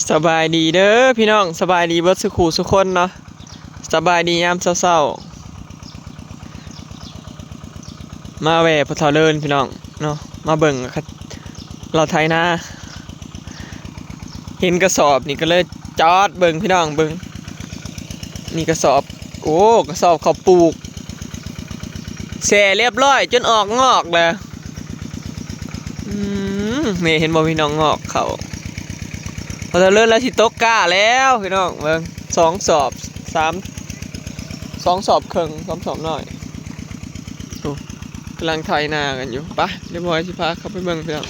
ສະບາຍດີເດີພີ່ນ້ອງ, ສະບາຍດີເບິດສູ່ຄູ່ສູ່ຄົນເນາະ, ສະບາຍດີຍາມເຊົ້າໆ. ມາແວ່ພໍ່ເຖົ້າເລີນພີ່ນ້ອງເນາະ, ມາເບິ່ງລາວໄຖນາ. ເຫັນກະສອບນີ້ກໍເລີຍຈອດເບິ່ງພີ່ນ້ອງ, ເບິ່ງ ນີ້ກະສອບ, ໂອ້ ກະສອບເຂົ້າປູກ ແຊ່ລຽບຮ້ອຍຈົນອອກງອກແລ້ວ. ອືມ ນີ້ເຫັນບໍ່ພີ່ນ້ອງ, ງອກເຂົ້າ. ພໍເທົ່າເລີນລາວຊິຕົກກ້າແລ້ວພີ່ນ້ອງ, ເບິ່ງ ສອງສອບ ສາມ ສອງສອບເຄິ່ງ ສອງສອບໜ້ອຍ. ໂອ້ ກຳລັງໄຖນາກັນຢູ່. ໄປ ດຽວບອຍຊິພາເຂົ້າໄປເບິ່ງພີ່ນ້ອງ.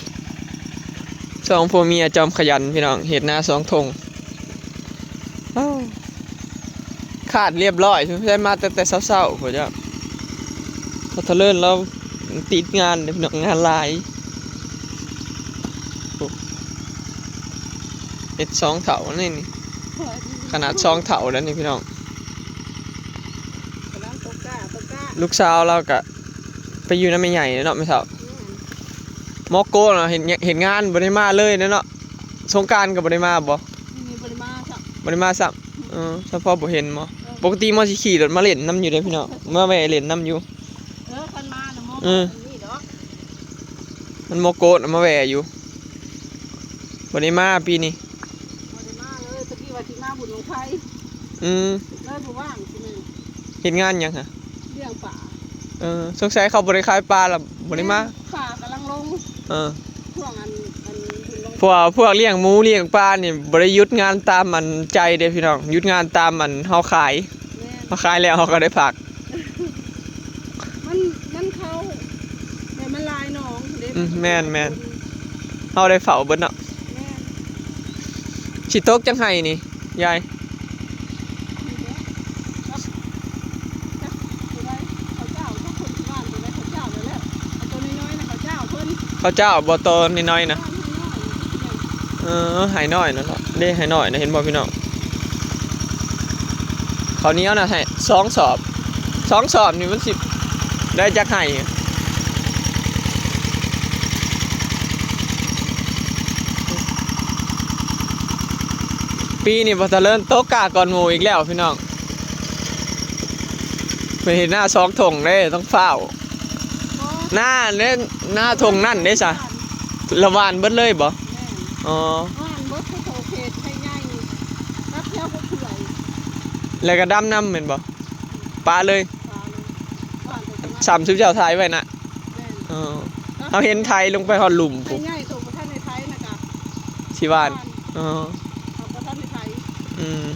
ສອງຜົວເມຍຈອມຂະຫຍັນພີ່ນ້ອງ, ເຮັດນາສອງທົ່ງ. ອ້າວ ຂາດລຽບຮ້ອຍ, ສົງໄສມາຕັ້ງແຕ່ເຊົ້າໆ ພຸ້ນແຫຼະ. ພໍເທົ່າເລີນລາວຕິດງານເດ້ພີ່ນ້ອງ, ງານຫຼາຍ. ໂອ້ ເຮັດສອງເຖົ້ານີ້ນີ້, ຂະໜາດສອງເຖົ້າແລ້ວນີ້ພີ່ນ້ອງ. ກຳລັງຕົກກ້າ ຕົກກ້າ. ລູກສາວລາວກະໄປຢູ່ນຳແມ່ໃຫຍ່ເນາະ ແມ່ເຖົ້າ. ແມ່ນ. ໝໍໂກະນະ ເຮັດ ເຮັດງານບໍ່ໄດ້ມາເລີຍເນາະ, ສົງການກໍບໍ່ໄດ້ມາບໍ່? ນີ້ບໍ່ໄດ້ມາຊ້ຳ ບໍ່ໄດ້ມາຊ້ຳ. ເອີ ສະເພາະບໍ່ເຫັນໝໍ. ເອີ ປົກກະຕິໝໍຊິຂີ່ລົດມາຫຼິ້ນນຳຢູ່ເດ້ພີ່ນ້ອງ, ມາແວ່ຫຼິ້ນນຳຢູ່. ເອີ ຄັນມານະໝໍ ເອີ ນີ້ດອກ. ມັນໝໍໂກະນະມາແວ່ຢູ່, ບໍ່ໄດ້ມາປີນີ້. ບໍ່ໄດ້ມາເລີຍ, ຕະກີ້ວ່າຊິມາບຸນບັ້ງໄຟ. ອືມ ເລີຍບໍ່ວ່າງຊິແມ່ນ. ເຮັດງານຫຍັງຫະ? ລ້ຽງປາ. ເອີ ສົງໄສເຂົາບໍ່ໄດ້ຂາຍປາລະບໍ່ໄດ້ມາ. ປາກຳລັງລົງ. ເອີ ພວກອັນ ອັນ ເພາະວ່າພວກລ້ຽງໝູລ້ຽງປານີ້ບໍ່ໄດ້ຢຸດງານຕາມອັນໃຈເດ້ພີ່ນ້ອງ, ຢຸດງານຕາມອັນເຮົາຂາຍ. ແມ່ນ. ເຮົາຂາຍແລ້ວເຮົາກໍໄດ້ພັກ. ມັນ ມັນເຂົ້າ ແບບມັນຫຼາຍໜອງເດ້. ອືມ ແມ່ນໆ ເຮົາໄດ້ເຝົ້າເບິດເນາະ. ແມ່ນ. ຊິຕົກຈັກໄຮ່ນີ້ຍາຍ? ນີ້ແຫຼະ ຈັກ ຈັກຕົວໃດ ເຂົາເຈົ້າ ຈັກຄົນທີ່ບ້ານຕົວໃດ ເຂົາເຈົ້ານັ້ນແຫຼະ. ເອົາຕົວນ້ອຍໆນະ ເຂົາເຈົ້າເພິ່ນ ເຂົາເຈົ້າບໍ່ ຕົວນ້ອຍໆນະ. ເອີ ໄຮ່ນ້ອຍນັ້ນເນາະ ເດ້ ໄຮ່ນ້ອຍນະ ເຫັນບໍ່ພີ່ນ້ອງ? ເຂົ້າໜຽວນະ ໄຮ່ສອງສອບ ສອງສອບນີ້ມັນຊິໄດ້ຈັກໄຮ່? ປີນີ້ບໍ່ຕະເລີນຕົກກ້າກ່ອນໝູ່ອີກແລ້ວພີ່ນ້ອງ. ໄປເຮັດນາສອງທົ່ງເດ້ ຕ້ອງຟ້າວ. ນາເດ້ ນາທົ່ງນັ້ນເດ້ຊະ ລະຫວ່ານເບິດເລີຍບໍ່? ແມ່ນ. ອໍ ຫວ່ານເບິດ ເຂົາເຂດໄຮ່ໃຫຍ່ ກັບແຖວບໍ່ເປື່ອຍ ແລ້ວກໍດຳນຳແມ່ນບໍ່? ປະເລີຍ ປະເລີຍ ຫວ່ານແຕ່ ສ່ຳຊຸມເຈົ້າໄຖໄວ້ນະ. ແມ່ນ. ອໍ ເຮົາເຫັນໄຖລົງໄປຮອດລຸ່ມ ໄຮ່ໃຫຍ່ໂຕບໍ່ທັນໄດ້ໄຖນະກະ ຊິຫວ່ານ. ຫວ່ານ. ອໍ ເຮົາບໍ່ທັນໄດ້ໄຖ. ອືມ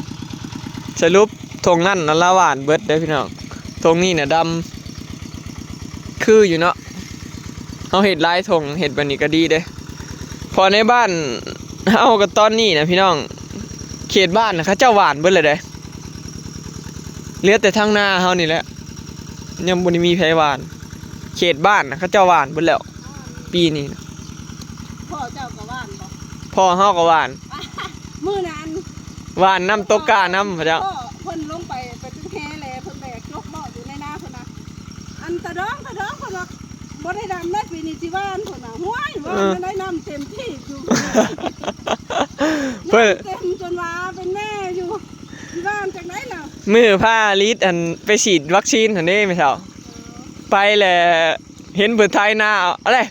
ສະຫຼຸບທົ່ງນັ້ນນະລະຫວ່ານເບິດເດ້ພີ່ນ້ອງ, ທົ່ງນີ້ນະດຳ ຄືຢູ່ເນາະ. ເຮົາເຮັດຫຼາຍທົ່ງ ເຮັດແບບນີ້ກໍດີເດ້ ເພາະໃນບ້ານເຮົາກໍຕອນນີ້ນະພີ່ນ້ອງ ເຂດບ້ານນະເຂົາເຈົ້າຫວ່ານເບິດແລ້ວເດ້. ເຫຼືອແຕ່ທາງນາເຮົານີ້ແຫຼະ ຍັງບໍ່ໄດ້ມີໃຜຫວ່ານ. ເຂດບ້ານນະເຂົາເຈົ້າຫວ່ານເບິດແລ້ວປີນີ້ນະ. ພໍ່ເຈົ້າກໍຫວ່ານບໍ່? ພໍ່ເຮົາກໍຫວ່ານ. ມື້ນັ້ນຫວ່ານນຳ ຕົກກ້ານຳ ເຂົາເຈົ້າ ເພິ່ນລົງໄປ ໄປຕຶກແຮແລ້ວ ເພິ່ນໄປຈົກເບາະຢູ່ໃນນາເພິ່ນນະ. ອັນຕາດອງ ຕາດອງ ເພິ່ນວ່າບໍ່ໄດ້ດຳແລ້ວ ປີນີ້ຊິຫວ່ານ ເພິ່ນວ່າ. ຫ້ວຍ ຫວ່ານ ເອີ ໄດ້ນ້ຳເຕັມທີ່ຢູ່ ເພິ່ນ ນ້ຳເຕັມຈົນວ່າເປັນແມ່ຢູ່ ຊິຫວ່ານຈັ່ງໃດລະ? ມື້ພາລິດ ອັນ ໄປສີດວັກຊີນຫັ້ນເດ້ແມ່ເຖົ້າ. ເອີ ໄປແລ້ວເຫັນເພິ່ນໄຖນາ ເອົາແຫຼະ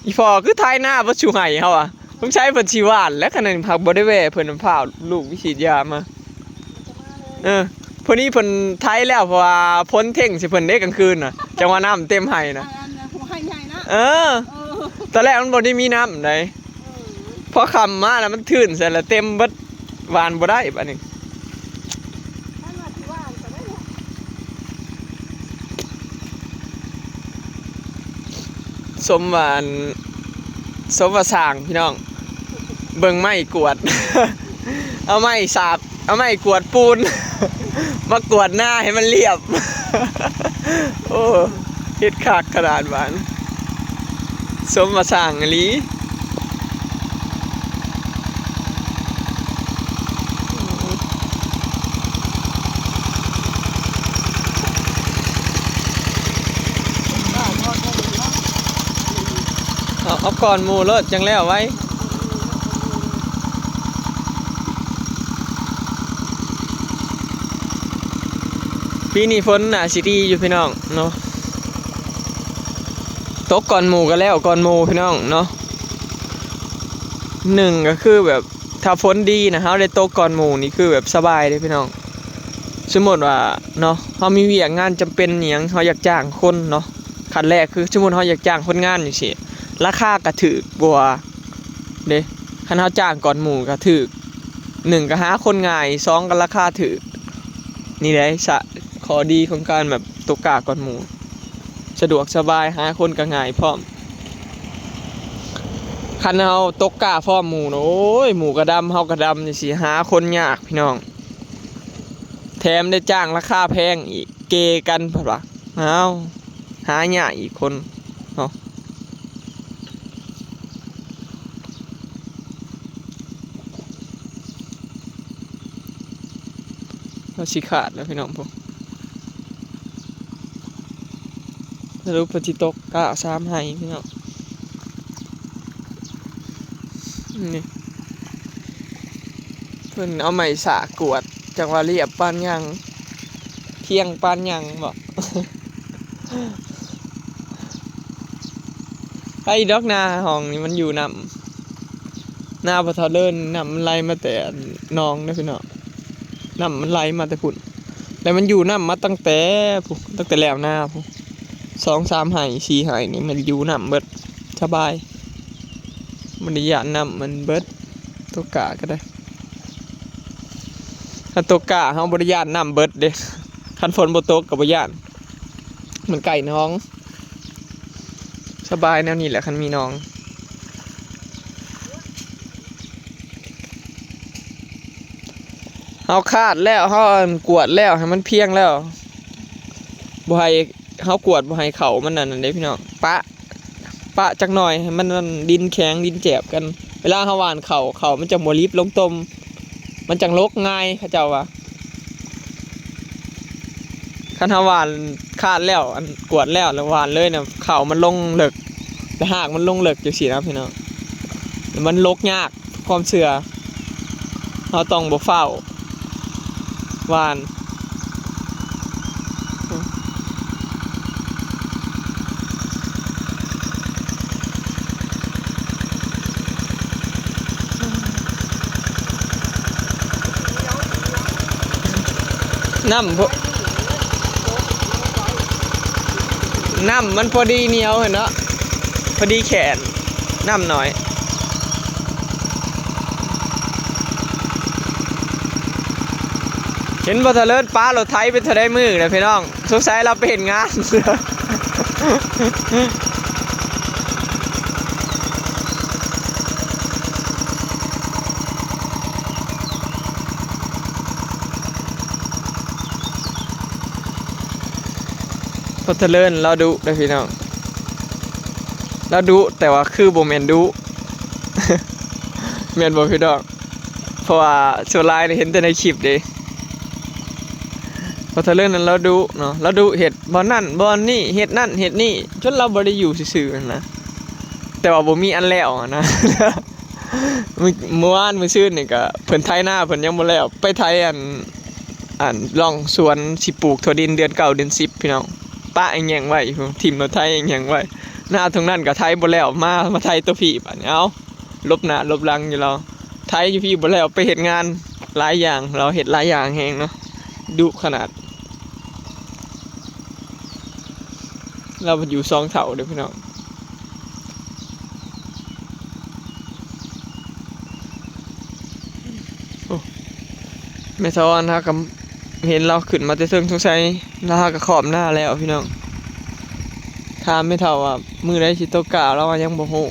ອີ່ພໍ່ຄືໄຖນາບໍ່ສູ່ໄຮ່ເຮົາອະ. ສົງໄສເພິ່ນຊິຫວ່ານແຫຼະ ຄັນນັ້ນຫາກບໍ່ໄດ້ແວ່ເພິ່ນ ຟ້າວລູກໄປສີດຢາມາ. ເອີ ພໍດີເພິ່ນໄຖແລ້ວ ເພາະວ່າຝົນເທັງໃສ່ເພິ່ນເດ້ກາງຄືນນະ ຈັ່ງວ່ານ້ຳເຕັມໄຮ່ນະ. ອັນ ອັນ ອັນ ໄຮ່ໃຫຍ່ນະ. ເອີ ເອີ ຕອນແລກມັນບໍ່ໄດ້ມີນ້ຳໃດ. ເອີ ພໍຄ່ຳມາແລ້ວມັນຖືນໃສ່ແລ້ວເຕັມເບິດ ຫວ່ານບໍ່ໄດ້ບາດນີ້. ສົມວ່າ ອັນ ສົມວ່າຊ່າງພີ່ນ້ອງ ເບິ່ງໄມ້ກວາດ ເອົາໄມ້ສາບ ເອົາໄມ້ກວາດປູນ ມາກວາດນາໃຫ້ມັນລຽບ. ໂອ້ ເຮັດຄັກຂະໜາດບາດ ສົມວ່າຊ່າງອີ່ຫຼີ. ເອົາ ເອົາກ່ອນໝູ່ໂລດ ຈັ່ງແລ້ວໄວ. ປີນີ້ຝົນໜ້າຊິດີຢູ່ພີ່ນ້ອງເນາະ ຕົກກ່ອນໝູ່ກໍແລ້ວກ່ອນໝູ່ພີ່ນ້ອງເນາະ. ໜຶ່ງກໍຄືແບບ ຖ້າຝົນດີນະ ເຮົາໄດ້ຕົກກ່ອນໝູ່ນີ້ ຄືແບບສະບາຍເດ້ພີ່ນ້ອງ. ສົມມຸດວ່າເນາະ ເຮົາມີວຽກງານຈຳເປັນອີ່ຫຍັງ ເຮົາຢາກຈ້າງຄົນເນາະ ຂັ້ນແລກຄືສົມມຸດເຮົາຢາກຈ້າງຄົນງານຈັ່ງຊີ້ ລາຄາກໍຖືກກວ່າເດ້. ຄັນເຮົາຈ້າງກ່ອນໝູ່ກໍຖືກ ໜຶ່ງກໍຫາຄົນງ່າຍ ສອງກໍລາຄາຖືກ. ນີ້ແຫຼະ ສະ ຂໍ້ດີຂອງການແບບຕົກກ້າກ່ອນໝູ່ ສະດວກສະບາຍ ຫາຄົນກໍງ່າຍພ້ອມ. ຄັນເຮົາຕົກກ້າພ້ອມໝູ່ນະ ໂອ້ຍ ໝູ່ກໍດຳ ເຮົາກໍດຳ ຈັ່ງຊີ້ ຫາຄົນຍາກພີ່ນ້ອງ ແຖມໄດ້ຈ້າງລາຄາແພງອີກ ເກກັນ ເພິ່ນວ່າ ອ້າວ ຫາຍາກອີກຄົນເນາະ. ເຮົາຊິຂາດແລ້ວພີ່ນ້ອງ ພຸ້ນ ສະຫຼຸບເພິ່ນຊິຕົກກ້າສາມໄຮ່ພີ່ນ້ອງ. ນີ້ ເພິ່ນເອົາໄມ້ສາກກວດ ຈັ່ງວ່າລຽບປານຫຍັງ ພຽງປານຫຍັງບໍ. ໄປດອກ ນາຫ້ອງນີ້ມັນຢູ່ນ້ຳ ນາພໍ່ເຖົ້າເລີນ ນ້ຳມັນໄຫຼມາແຕ່ໜອງເດ້ພີ່ນ້ອງ ນ້ຳມັນໄຫຼມາແຕ່ພຸ້ນ ແລ້ວມັນຢູ່ນ້ຳມາຕັ້ງແຕ່ພຸ້ນ ຕັ້ງແຕ່ແລ້ວນາພຸ້ນ ສອງສາມໄຮ່ ສີ່ໄຮ່ນີ້ມັນຢູ່ນ້ຳເບິດ ສະບາຍ ບໍ່ໄດ້ຢ້ານນ້ຳມັນເບິດ. ຕົກກ້າກໍໄດ້ ຄັນຕົກກ້າເຮົາບໍ່ໄດ້ຢ້ານນ້ຳເບິດເດ້ ຄັນຝົນບໍ່ຕົກກໍບໍ່ຢ້ານ ມັນໃກ້ໜອງ ສະບາຍແນວນີ້ແຫຼະ ຄັນມີໜອງ. ເຮົາຄາດແລ້ວ ເຮົາ ອັນ ກວດແລ້ວ ໃຫ້ມັນພຽງແລ້ວ ບໍ່ໃຫ້ ເຮົາກວດບໍ່ໃຫ້ເຂົ້າມັນ ອັນນັ້ນເດ້ພີ່ນ້ອງ ປະ ປະຈັກໜ່ອຍ ໃຫ້ມັນ ອັນ ດິນແຂງດິນແຈບກັນ ເວລາເຮົາຫວ່ານເຂົ້າ ເຂົ້າມັນຈະບໍ່ລິບລົງຕົມ ມັນຈັ່ງຫຼົກງ່າຍ ເຂົາເຈົ້າວ່າ. ຄັນເຮົາຫວ່ານຄາດແລ້ວ ອັນ ກວດແລ້ວ ແລ້ວຫວ່ານເລີຍນະ ເຂົ້າມັນລົງເລິກ ແລະ ຮາກມັນລົງເລິກຈັ່ງຊີ້ນະພີ່ນ້ອງ ມັນຫຼົກຍາກ ຄວາມເຊື່ອ ເຮົາຕ້ອງບໍ່ຟ້າວຫວ່ານ. ນ້ຳ ນ້ຳມັນພໍດີໜຽວຫັ້ນເນາະ ພໍດີແຂນ ນ້ຳໜ້ອຍ. ເຫັນບໍ່ ທະເລີນ ປາລົດໄຖເປັນເທົ່າໃດມື້ນະພີ່ນ້ອງ ສົງໄສລາວໄປເຮັດງານ. ພໍ່ທະເລີນລາວດຸເດ້ພີ່ນ້ອງ ລາວດຸ ແຕ່ວ່າຄືບໍ່ແມ່ນດຸ ແມ່ນບໍ່ພີ່ນ້ອງ? ເພາະວ່າສ່ວນຫຼາຍນີ້ເຫັນແຕ່ໃນຄລິບເດ້ ພໍ່ທະເລີນນັ້ນລາວດຸເນາະ ລາວດຸເຮັດບ່ອນນັ້ນບ່ອນນີ້ ເຮັດນັ້ນເຮັດນີ້ ຈົນລາວບໍ່ໄດ້ຢູ່ຊື່ໆຫັ້ນນະ ແຕ່ວ່າບໍ່ມີອັນແລ້ວຫັ້ນນະ. ມື້ ມື້ວານມື້ຊືນນີ້ກະເພິ່ນໄຖນາເພິ່ນຍັງບໍ່ແລ້ວ ໄປໄຖອັນ ອັນ ລ່ອງສວນຊິປູກຖົ່ວດິນເດືອນເກົ້າເດືອນສິບພີ່ນ້ອງ ປະແອງແຍງໄວ້ ຖິ້ມລົດໄຖແອງແຍງໄວ້ ນາທົ່ງນັ້ນກະໄຖບໍ່ແລ້ວ ມາ ມາໄຖຕົວພີ້ບາດນີ້ ເອົ້າ ຫຼົບໜ້າຫຼົບຫຼັງຢູ່ລາວ ໄຖຢູ່ພີ້ບໍ່ແລ້ວ ໄປເຮັດງານຫຼາຍຢ່າງ ລາວເຮັດຫຼາຍຢ່າງແຮງເນາະ ດຸຂະໜາດ. ລາວຢູ່ສອງເຖົ້າເດ້ພີ່ນ້ອງ ໂອ້ ແມ່ສາວອອນ ເຮົາກໍເຫັນລາວຂຶ້ນມາແຕ່ເທິງ ສົງໄສລາວຫາກໍຂອມນາແລ້ວພີ່ນ້ອງ. ຖາມແມ່ເຖົ້າວ່າມື້ໃດຊິຕົກກ້າ ລາວວ່າຍັງບໍ່ຮູ້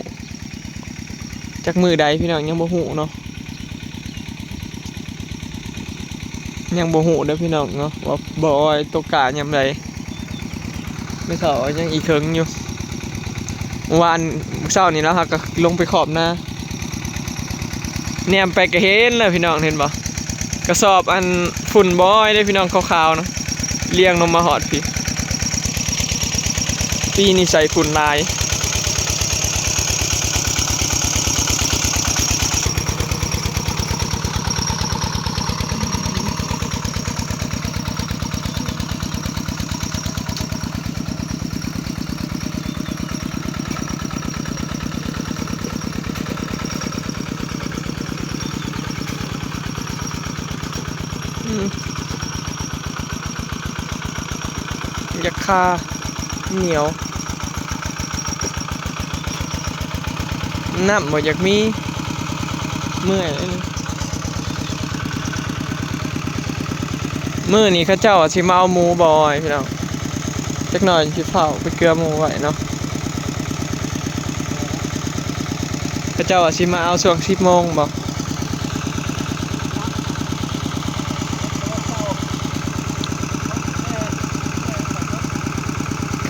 ຈັກມື້ໃດພີ່ນ້ອງ ຍັງບໍ່ຮູ້ເນາະ ຍັງບໍ່ຮູ້ເດີພີ່ນ້ອງເນາະ ວ່າບໍ່ອອຍຕົກກ້າຍາມໃດ. ແມ່ເຖົ້າຍັງອີກເຖິງຢູ່ ເມື່ອວານ ມື້ເຊົ້ານີ້ລາວຫາກໍລົງໄປຂອມນາ ແນມໄປກໍເຫັນແລ້ວພີ່ນ້ອງ ເຫັນບໍ່? ກະສອບອັນຝຸ່ນບໍ່ອອຍເດ້ພີ່ນ້ອງ ຂາວໆນະ ລຽງລົງມາຮອດພີ້. ປີນີ້ໃສ່ຝຸ່ນຫຼາຍ. ອືມ ຢາກຄາ ໜຽວ ນ້ຳບໍ່ຢາກມີ ເມື່ອຍ. ມື້ນີ້ເຂົາເຈົ້າວ່າຊິມາເອົາໝູບໍ່ ພີ່ນ້ອງ? ຈັກໜ່ອຍຊິຟ້າວໄປເກືອໝູໄວ້ເນາະ. ເຂົາເຈົ້າວ່າຊິມາເອົາຊ່ວງສິບໂມງບໍ່?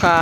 ຄ່າ.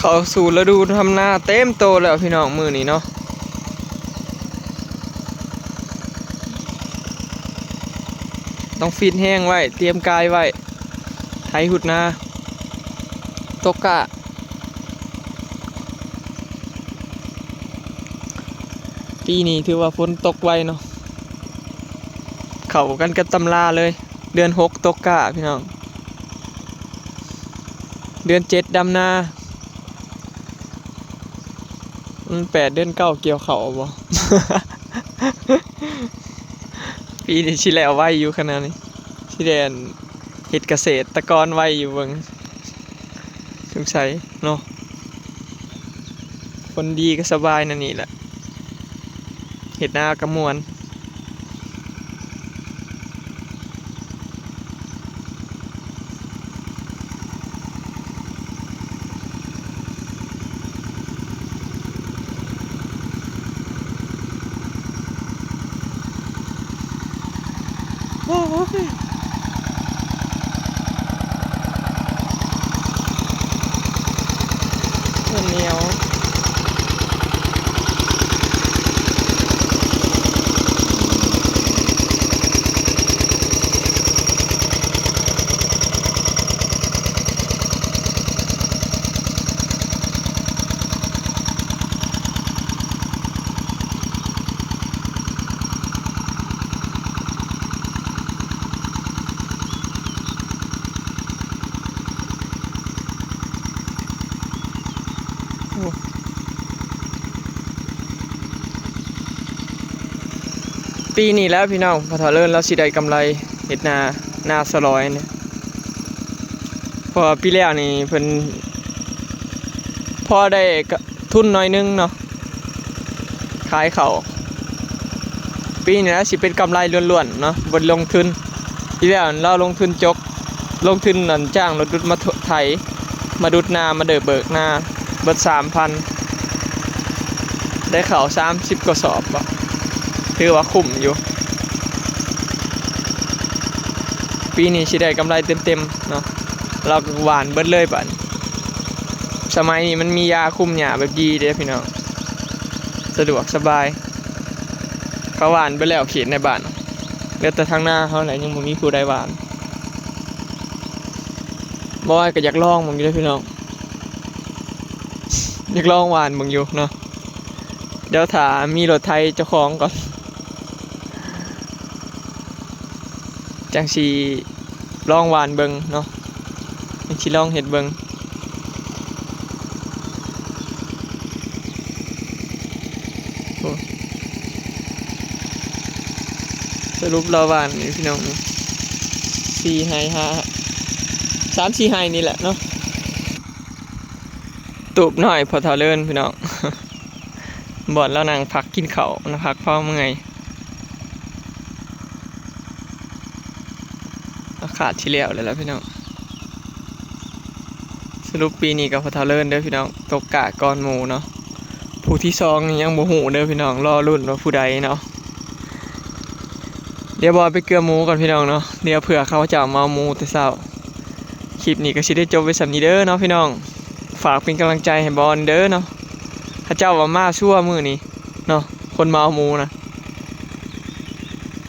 ເຂົ້າສູ່ລະດູທຳນາເຕັມໂຕແລ້ວພີ່ນ້ອງ ມື້ນີ້ເນາະ. ຕ້ອງຟີດແຮງໄວ້ ຕຽມກາຍໄວ້ ໄຖຮຸດນາ ຕົກກ້າ. ປີນີ້ຖືວ່າຝົນຕົກໄວເນາະ ເຂົ້າກັນກັບຕຳລາເລີຍ. ເດືອນຫົກຕົກກ້າພີ່ນ້ອງ ເດືອນເຈັດດຳນາ ເດືອນແປດ ເດືອນເກົ້າກ່ຽວເຂົ້າບໍ່? ປີນີ້ຊິແລ້ວໄວຢູ່ຂະໜາດນີ້ ຊິໄດ້ອັນ ເຮັດກະເສດຕະກອນໄວຢູ່ເບິ່ງ ສົງໄສເນາະ. ຄົນດີກໍສະບາຍແນວນີ້ແຫຼະ ເຮັດນາກໍມ່ວນ. ໂອ້ຍ ໜຽວ. ໂອ້ ປີນີ້ແຫຼະພີ່ນ້ອງ ພໍ່ເຖົ້າເລີນລາວຊິໄດ້ກຳໄລເຮັດນາ ນາສະຫຼອຍນີ້ ເພາະວ່າປີແລ້ວນີ້ເພິ່ນພໍໄດ້ ກະ ທຶນໜ້ອຍໜຶ່ງເນາະ ຂາຍເຂົ້າ. ປີນີ້ລາວຊິເປັນກຳໄລລ້ວນໆເນາະ ບໍ່ໄດ້ລົງທຶນ. ປີແລ້ວລາວລົງທຶນຈົກ ລົງທຶນອັນຈ້າງລົດດຸດມາ ໄຖ ມາດຸດນາ ມາເດີເບີກນາ ເບິດສາມພັນ ໄດ້ເຂົ້າສາມສິບກວ່າສອບເບາະ ຖືວ່າຄຸ້ມຢູ່. ປີນີ້ຊິໄດ້ກຳໄລເຕັມໆເນາະ ລາວກໍຫວ່ານເບິດເລີຍບາດນີ້. ສະໄໝນີ້ມັນມີຢາຄຸມຫຍ້າແບບດີເດ້ພີ່ນ້ອງ ສະດວກສະບາຍ. ເຂົາຫວ່ານເບິດແລ້ວເຂດໃນບ້ານ ເຫຼືອແຕ່ທາງນາເຮົາແຫຼະ ຍັງບໍ່ມີຜູ້ໃດຫວ່ານ. ບໍ່ວ່າກໍຢາກລອງເບິ່ງຢູ່ເດ້ພີ່ນ້ອງ ຢາກລອງຫວ່ານເບິ່ງຢູ່ເນາະ. ດຽວຖ້າມີລົດໄຖເຈົ້າຂອງກ່ອນ ຈັ່ງຊິລອງຫວ່ານເບິ່ງເນາະ ຈັ່ງຊິລອງເຮັດເບິ່ງ. ໂອ້ ສະຫຼຸບລາວຫວ່ານນີ້ພີ່ນ້ອງ ສີ່ໄຮ່ ຫ້າ ສາມສີ່ໄຮ່ນີ້ແຫຼະເນາະ. ຕູບນ້ອຍພໍ່ເຖົ້າເລີນພີ່ນ້ອງ ບ່ອນລາວນັ່ງພັກກິນເຂົ້າ ນຳພັກພາເມື່ອຍ. ອາຄາດຊິແລ້ວແລ້ວລະພີ່ນ້ອງ. ສະຫຼຸບປີນີ້ກໍພໍ່ເຖົ້າເລີນເດີພີ່ນ້ອງ ຕົກກ້າກ່ອນໝູ່ເນາະ. ຜູ້ທີສອງນີ້ຍັງບໍ່ຮູ້ເດີພີ່ນ້ອງ ລໍລຸ້ນວ່າຜູ້ໃດເນາະ. ດຽວບອຍໄປເກືອໝູກ່ອນພີ່ນ້ອງເນາະ ດຽວເຜື່ອເຂົາເຈົ້າມາເອົາໝູແຕ່ເຊົ້າ. ຄລິບນີ້ກໍຊິໄດ້ຈົບໄວ້ສ່ຳນີ້ເດີເນາະພີ່ນ້ອງ. ຝາກເປັນກຳລັງໃຈໃຫ້ບອຍເດີເນາະ. ເຂົາເຈົ້າວ່າມາຊົວມື້ນີ້ເນາະ ຄົນມາເອົາໝູນະ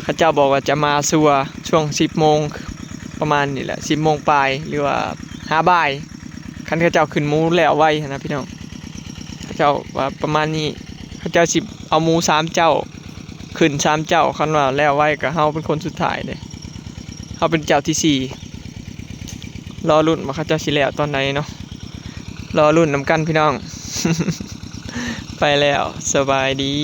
ເຂົາເຈົ້າບອກວ່າຈະມາຊົວ. ຊ່ວງສິບໂມງປະມານນີ້ແຫຼະ ສິບໂມງປາຍ ຫຼືວ່າຫາບ່າຍ ຄັນເຂົາເຈົ້າຂຶ້ນໝູແລ້ວໄວຫັ້ນນະພີ່ນ້ອງ ເຂົາເຈົ້າວ່າປະມານນີ້ ເຂົາເຈົ້າຊິເອົາໝູສາມເຈົ້າ ຂຶ້ນສາມເຈົ້າ ຄັນວ່າແລ້ວໄວກໍເຮົາເປັນຄົນສຸດທ້າຍເດ້ ເຮົາເປັນເຈົ້າທີສີ່ ລໍລຸ້ນວ່າເຂົາເຈົ້າຊິແລ້ວຕອນໃດເນາະ ລໍລຸ້ນນຳກັນພີ່ນ້ອງ ໄປແລ້ວ ສະບາຍດີ.